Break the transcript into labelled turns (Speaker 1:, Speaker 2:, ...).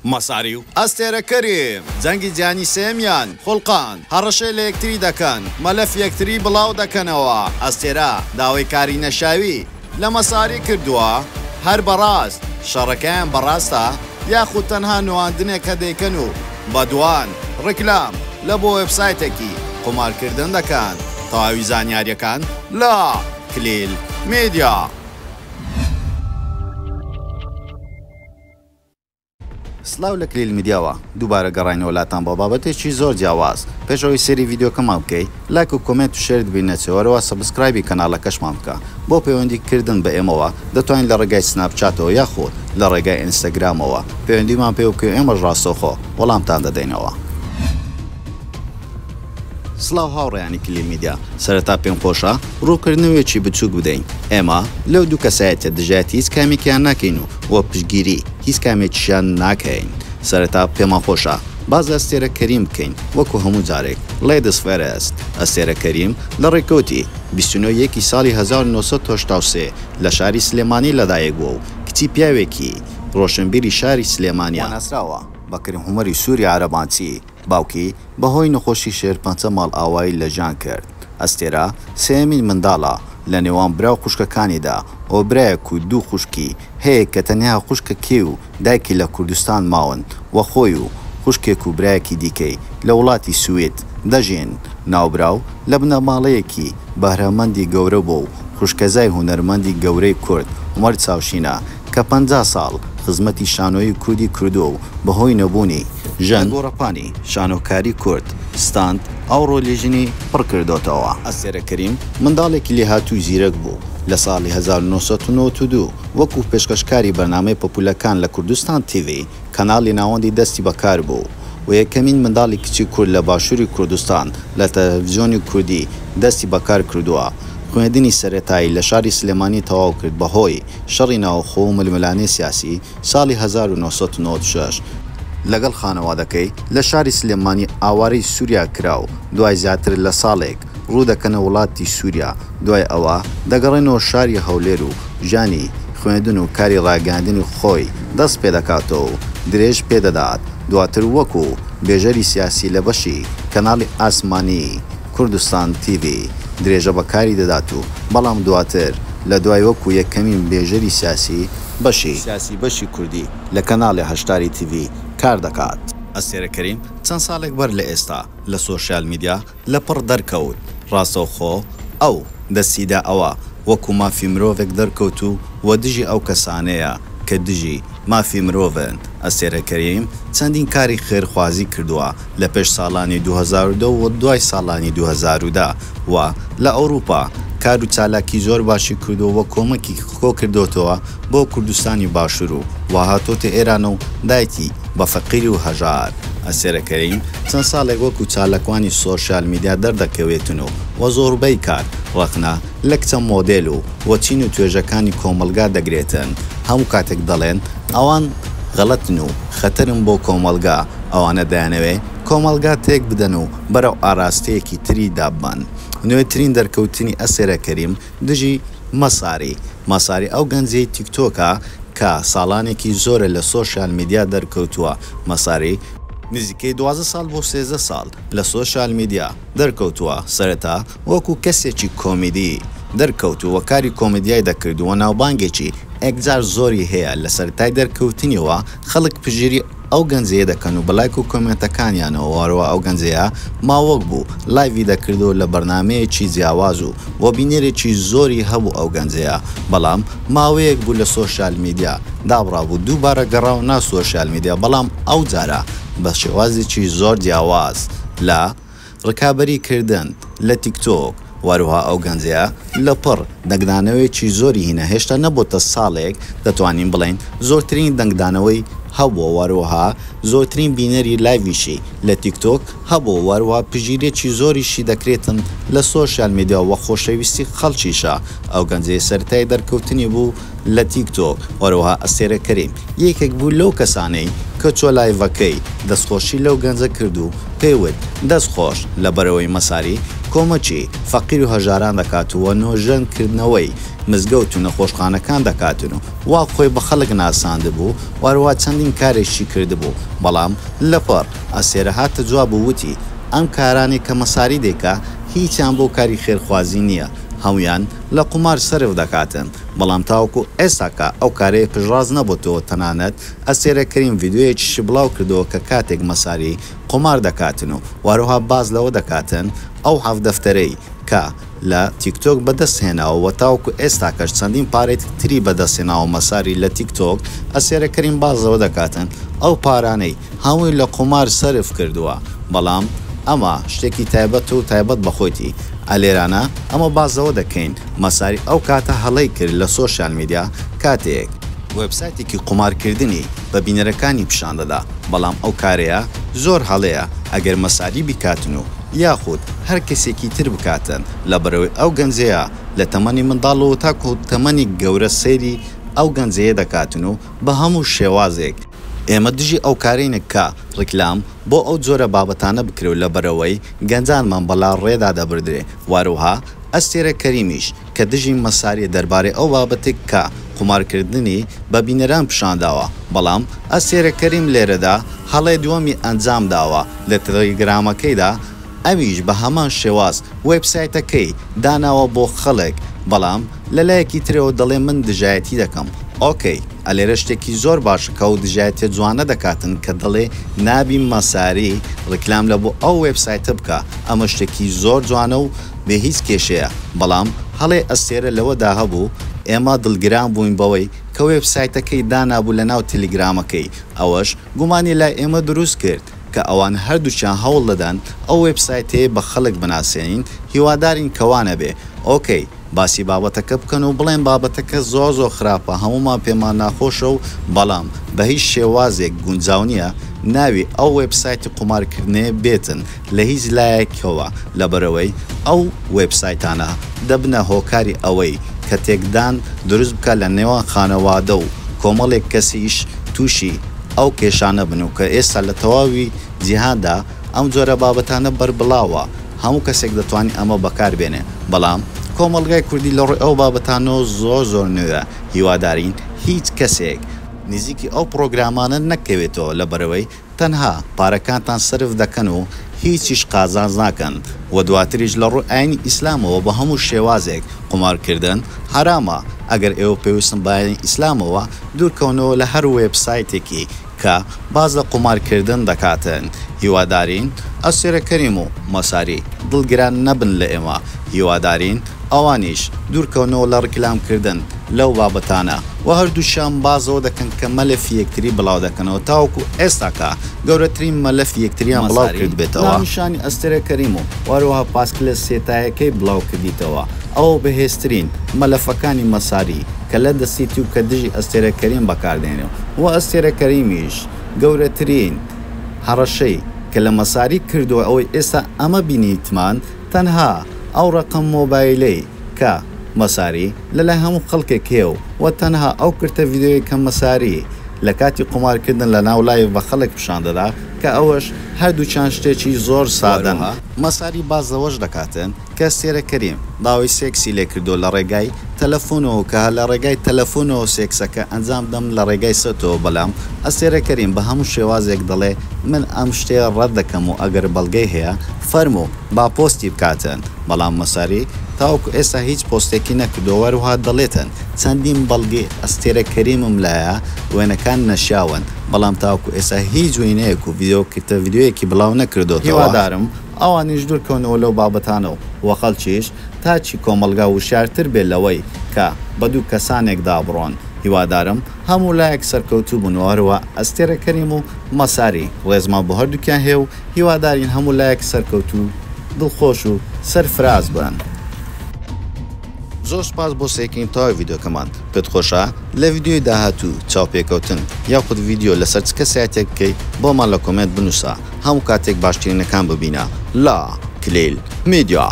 Speaker 1: مەساری و ئەستێرە کەریم جەنگی جیهانی سێیەمیان خوڵقاند، هەڕەشەی لە یەکتری دەکەن، مەلەف یەکتری بڵاو دەکەنەوە، ئەستێرە داوای کاری نەشاوی لە مەساری کردووە، هەر بەڕاست شەڕەکەیان بەڕاستە یاخود تەنها نواندنێکە دەیکەن و بەدوان ڕیکلام لە بۆ وێبسایتێکی قومارکردن دەکەن، تەواوی زانیاریەکان لە کلیل میدیا. سڵاو لە کلیل میدیاوە دووبارە گەڕاینەوە لاتان بۆ بابەتێکی زۆر جیاواز پێش ئەوەی سەیری ڤیدیۆکەمان بکەی لایک و comment و share ت بیر نەچێ وەرەوە subscribe ی کەناڵەکەشمان بکە بۆ پەیوەندی کردن بە ئێمەوە دەتوانیت لە ڕێگای سناپچاتەوە یاخود لە ڕێگای ئینستاگرامەوە پەیوەندیمان پێوە بکەی و ئێمەش ڕاستەوخۆ وەڵامتان دەدەینەوە. سڵاو هاوڕێیانی کلیل میدیا، سەرەتا پێم خۆشە ڕوونکردنەوەیەکی بچووک بدەین، ئێمە لەو دوو کەسایەتیە دژایەتی هیچ کامێکیان ناکەین و وە پشتگیری هیچ کامێکیشیان ناکەین، سەرەتا پێمان خۆشە باس لە ئەستێرە کەریم بکەین وەکو هەموو جارێک Ladies First ئەستێرە کەریم لە ڕێکەوتی 29 یەکی ساڵی 1983 لە شاری سلێمانی لەدایک بووە و کچی پیاوێکی ڕۆشنبیری شاری سلێمانیە و ناسراوە بە کەریم عومەری سوری عەرەبانچی. باوکی بەهۆی نەخۆشی شێرپەنجە ماڵئاوایی لە ژیان کرد. ئەستێرە سێیەمین منداڵە لە نێوان برا و خوشکەکانیدا و برایەک و دوو خوشکی هەیە کە تەنیا خوشکەکەی و دایکی لە کوردستان ماون و خۆی و خوشکێک و برایەکی دیکەی لە وڵاتی سوید دەژین. ناوبراو لە بنەماڵەیەکی بەهرەمەندی گەورە بووە و خوشکەزای هونەرمەندی گەورەی کورد عومەر چاوشینە کە 50 ساڵ خزمەتی شانۆیی کوردی کردووە و بەهۆی نەبوونی ژن لە گۆڕەپانی شانۆکاری کورد ستاند ئەو ڕۆلی ژنی پڕ کردۆتەوە. ئەستێرە کەریم منداڵێکی لێهاتووی زیرەک بوو، لە ساڵی 1992 وەکوو پێشکەشکاری بەرنامەی پەپوولەکان لە کوردستان تیڤی کەناڵی ناوەندی دەستی بە کار بوو و یەکەمین منداڵی کچی کورد لە باشووری کوردستان لە تەلەفزیۆنی کوردی دەستی بە کار کردووە. خوێندنی سەرەتایی لە شاری سلێمانی تەواو کرد بەهۆی شەڕی ناوخۆ و ململانێ سیاسی ساڵی 1996 لەگەڵ خانەوادەکەی لە شاری سلێمانی ئاوارەی سووریا کرا و دوای زیاتر لە ساڵێک ڕوو دەکەنە وڵاتی سووریا، دوای ئەوە دەگەڕێنەوە شاری هەولێر و ژیانی خوێندن و کاری ڕاگەیاندنی خۆی دەست پێدەکاتەوە و درێژ پێدەدات، دواتر وەکو بێژەری سیاسی لە بەشی کەناڵی ئاسمانیی کوردستان تیڤی درێژە بە کاری دەدات و بەڵام دواتر لە دوای وەکو یەکەمین بێژەری سیاسی بەشی سیاسی بەشی کوردی لە کەناڵی هەشتاری تیڤی کار دەکات. ئەستێرە کەریم چەند ساڵێک بەر لە ئێستا لە سۆشیال میدیا لە پڕ دەرکەوت، ڕاستەوخۆ ئەو دەستی دا ئەوە وەکو مافی مرۆڤێک دەرکەوت و وە دژی ئەو کەسانەیە کە دژی مافی مرۆڤن، ئەستێرە کەریم چەندین کاری خێرخوازی کردووە لە پێش ساڵانی 2010 و دوای ساڵانی 2010 و لە ئەوروپا کار و چالاکی زۆر باشی کردووە و کۆمەکی کۆکردۆتەوە بۆ کوردستانی باشور و وا هاتۆتە ئێران و دایکی بە فەقیری و هەژار. ئەستێرە کەریم چەند ساڵێک وەکو چاالکوانی سۆشیال میدیا دەردەکەوێتن و وە زۆربەی کات ڕەخنە لە کچە مۆدێل و وە چین و توێژەکانی کۆمەڵگا دەگرێتن هەموو کاتێک دەڵێن ئەوان غەڵەتن و خەتەرن بۆ کۆمەڵگا ئەوانە دەیانەوێ کۆمەڵگا تێک بدەن و بەرەو ئاراستەیەکی تری داببەن نوێترین دەرکەوتنی ئەستێرە کەریم دژی مەساری مەساری ئەو گەنجەی تیکتۆکە کە ساڵانێکی زۆرە لە سۆشیال میدیا دەرکەوتووە مەساری نزیکەی 12 ساڵ بۆ 13 ساڵ لە سۆشیال میدیا دەرکەوتووە سەرەتا وەکو کەسێکی کۆمیدی دەرکەوت و کاری کۆمیدیای دەکرد و ناوبانگێکی ئێکجار زۆری هەیە لە سەرەتای دەرکەوتنیەوە خەڵک پشتگیری ئەو گەنجەیە دەکەن و بە لایک و کۆمێنتەکانیانەوە وەروە ئەو گەنجەیە ماوەک بوو live ی دەکردەوە لە بەرنامەیەکی جیاواز و وە بینەرێکی زۆری هەبوو ئەو گەنجەیە بەڵام ماوەیەک بوو لە سۆشیال میدیا دابڕابوو دووبارە گەڕاوە ناو سۆشیال میدیا بەڵام ئەو جارە بە شێوازێکی زۆر جیاواز لە ڕکابەری کردن لە تیکتۆک وەروها ئەو گەنجەیە لە پڕ دەنگدانەوەیەکی زۆری هینا هێشتا نەبۆتە ساڵێک دەتوانین بڵێین زۆرترین دەنگدانەوەی هەبووە وەروها زۆرترین بینەری live یشی لە تیکتۆک هەبووە وەروها پشتگیریەکی زۆریشی دەکرێتن لە سۆشیال میدیا وە خۆشەویستی خەڵکیشە ئەو گەنجەیە سەرەتای دەرکەوتنی بوو لە تیکتۆک وەروها ئەستێرە کەریم یەکێک بوو لەو کەسانەی کە چوە live ەکەی دەستخۆشی لەو گەنجە کرد و. پێی وت دەست خۆش لەبەرئەوەی مەساری کۆمەکی فەقیر و هەژاران دەکات و نۆژەن کردنەوەی مزگەوت و نەخۆشخانەکان دەکاتن و وا خۆی بە خەڵک ناساندبوو و هەروا چەندین کارێکیشی کردبوو بەڵام لەپڕ ئەستێرە هاتە جواب و وتی ئەم کارانەی کە مەساری دەیکا هیچیان بۆ کاری خێرخوازی نییە هەموویان لە قومار سەرف دەکاتن بەڵام تاوەکو ئێستاکە ئەو کارەی پشتڕاست نەبۆتەوە تەنانەت ئەستێرە کەریم ڤیدیۆیەکیشی بڵاو کردەوە کە کاتێک مەساری قومار دەکاتن و هەروەها باس لەوە دەکاتن ئەو حەفت دەفتەرەی کە لە تیکتۆک بەدەست هێناوە وە تاوەکو ئێستاکەش چەندین پارەی تری بەدەست هێناوە مەساری لە تیک تۆک ئەستێرە کەریم باس لەوە دەکاتن ئەو پارانەی هەمووی لە قومار سەرف کردووە بەڵام ئەمە شتێکی تایبەت و تایبەت بەخۆیتی ئەلێرانە ئەمە باس لەوە دەکەین مەساری ئەو کاتە هەڵەی کرد لە سۆشیال میدیا کاتێک وێبسایتێکی قومارکردنی بە بینەرەکانی پیشان دەدا بەڵام ئەو کارەیە زۆر هەڵەیە ئەگەر مەساری بیکاتن و یاخود هەر کەسێکی تر بکاتن لەبەرئەوەی ئەو گەنجەیە لە تەمەنی منداڵەوە تاکو تەمەنی گەورە سەیری ئەو گەنجەیە دەکاتن و بە هەموو شێوازێک ئێمە دژی ئەو کارەینە کە ڕیکلام بۆ ئەو جۆرە بابەتانە بکرێ و لەبەرئەوەی گەنجانمان بەلا ڕێدا دەبردرێ واروها ئەستێرە کەریمیش کە دژی مەساریە دەربارەی ئەو بابەتێک کە قومارکردنی بە بینەران پیشانداوە بەڵام ئەستێرە کەریم لێرەدا هەڵەی دووەمی ئەنجامداوە لە تێلێگرامەکەیدا ئەویش بە هەمان شێواز وێبسایتەکەی داناوە بۆ خەڵک بەڵام لە لایەکی ترەوە دەڵێ من دژایەتی دەکەم ئۆکەی ئەلێرە شتێکی زۆر باشە کە ئەو دژایەتیە جوانە دەکاتن کە دەڵێ نابی مەساری ڕیکلام لە بۆ ئەو وێبسایتە بکا ئەمە شتێکی زۆر جوانە و بێ هیچ کێشەیە بەڵام هەڵەی ئەستێرە لەوەدا هەبوو ئێمە دڵگران بووین بەوەی کە وێبسایتەکەی دانابوو لە ناو تێلیگرامەکەی ئەوەش گومانی لای ئێمە دروست کرد کە ئەوان هەردووکیان هەوڵ دەدەن ئەو وێبسایتەیە بە خەڵک بناسێنین هیوادارین کە وا نەبێ ئۆکەی باسی بابەتەکە بکەن و بڵێن بابەتەکە زۆر زۆر خراپە هەموومان پێمان ناخۆشە و بەڵام بە هیچ شێوازێک گونجاو نیە ناوی ئەو وێبسایتی قومارکردنەیە بێتن لە هیچ لایەکەوە لەبەرئەوەی ئەو وێبسایتانە دەبنە هۆکاری ئەوەی کە تێکدان دروست بکات لە نێوان خانەوادە و کۆمەڵێک کەسیش تووشی ئەو کێشانە بن و کە ئێستا لە تەواوی جیهاندا ئەم جۆرە بابەتانە بەربڵاوە هەموو کەسێک دەتوانێت ئەمە بەکار بێنێ بەڵام کۆمەڵگای کوردی لە ڕووی ئەو بابەتانەوە زۆر زۆر نوێیە هیوادارین هیچ کەسێک نزیکی ئەو پڕۆگرامانە نەکەوێتەوە لەبەرئەوەی تەنها پارەکانتان سەرف دەکەن و هیچیش قازانج ناکەن وە دواتریش لە ڕووی ئاینی ئیسلامەوە بە هەموو شێوازێک قومار کردن حەرامە ئەگەر ئێوە پێویستن بە ئاینی ئیسلامەوە دوورکەونەوە لە هەر وێبسایتێکی کە باس لە قومار کردن دەکاتن هیوادارین ئەستێرە کەریم و مەساری دڵگران نەبن لە ئێمە هیوادارین ئەوانیش دوورکەونەوە لە ڕیکلام کردن لەو بابەتانە وە هەردووکیان بازەوە دەکەن کە مەلەفی یەکتری بڵاو دەکەنەوە تاوەکو ئێستاکە گەورەترین مەلەفی یەکتریان بڵاو
Speaker 2: مەساری
Speaker 1: کردبێتەوە. ناونیشانی ئەستێرە کەریم و هەروەها پاسکلە سێتایەکەی بڵاو کردیتەوە ئەوە بەهێزترین مەلەفەکانی مەساری کە لە دەستیتی و کە دژی ئەستێرە کەریم بەکاردێنێ و ئەستێرە کەریمیش گەورەترین هەڕەشەی کە لە مەساری کردووە ئەوەی ئێستا ئەمە بینیتمان تەنها ئەو ڕەقەم مۆبایلەی کە مەساری لەلای هەموو خەڵکێک هەیە و وە تەنها ئەو کرتە ڤیدیۆیەی کە مەساری لە کاتی قومار کردن لە ناو live بە خەڵک پیشان دەدا کە ئەوەش هەردووکیان شتێکی زۆر سادەن.
Speaker 2: وەروەها
Speaker 1: مەساری باس لەوەش دەکاتن کە ئەستێرە کەریم داوای سێکسی لێ کردووە لە ڕێگای تەلەفۆنەوە کە لە ڕێگای تەلەفۆنەوە سێکسەکە ئەنجام دەم لە ڕێگای سەتەوە بەلام ئەستێرە کەریم بە هەموو شێوازێک دەڵێ من ئەم شتەیە ڕەت دەکەم و ئەگەر بەڵگەی هەیە فەرموو با پۆستی بکاتن بەڵام مەساری تاوەکو ئێستا هیچ پۆستێکی نەکردووە وەروها دەڵێتن چەندین بەڵگەی ئەستێرە کەریمم لایە وێنەکان نەشیاون بەڵام تاوەکو ئێستا هیچ وێنەیەک و ڤیدیۆ کرتە ڤیدیۆیەکی بڵاو نەکردۆتەوە. هیوادارم ئەوانیش دوورکەونەوە لەو بابەتانە و وە خەڵکیش تاکی کۆمەڵگا وشیارتر بێ لەوەی کە بەدوو کەسانێکدا بڕۆن هیوادارم هەموو لایەک سەرکەوتوو بن و هەروەها ئەستێرە کەریم و مەساری ڕێزمان بۆ هەردووکیان هەیە و هیوادارین هەموو لایەک سەرکەوتوو دڵخۆش و سەرفراز بن. زۆر سوپاس بۆ سەیرکردنی تەواوی ڤیدیۆکەمان پێت خۆشە لە ڤیدیۆی داهاتوو چاوپێکەوتن یاخود ڤیدیۆ لەسەر چ کەسایەتیەک بکەی بۆمان لە کۆمێنت بنوسە هەموو کاتێک باشترینەکان ببینە لە کلیل میدیا.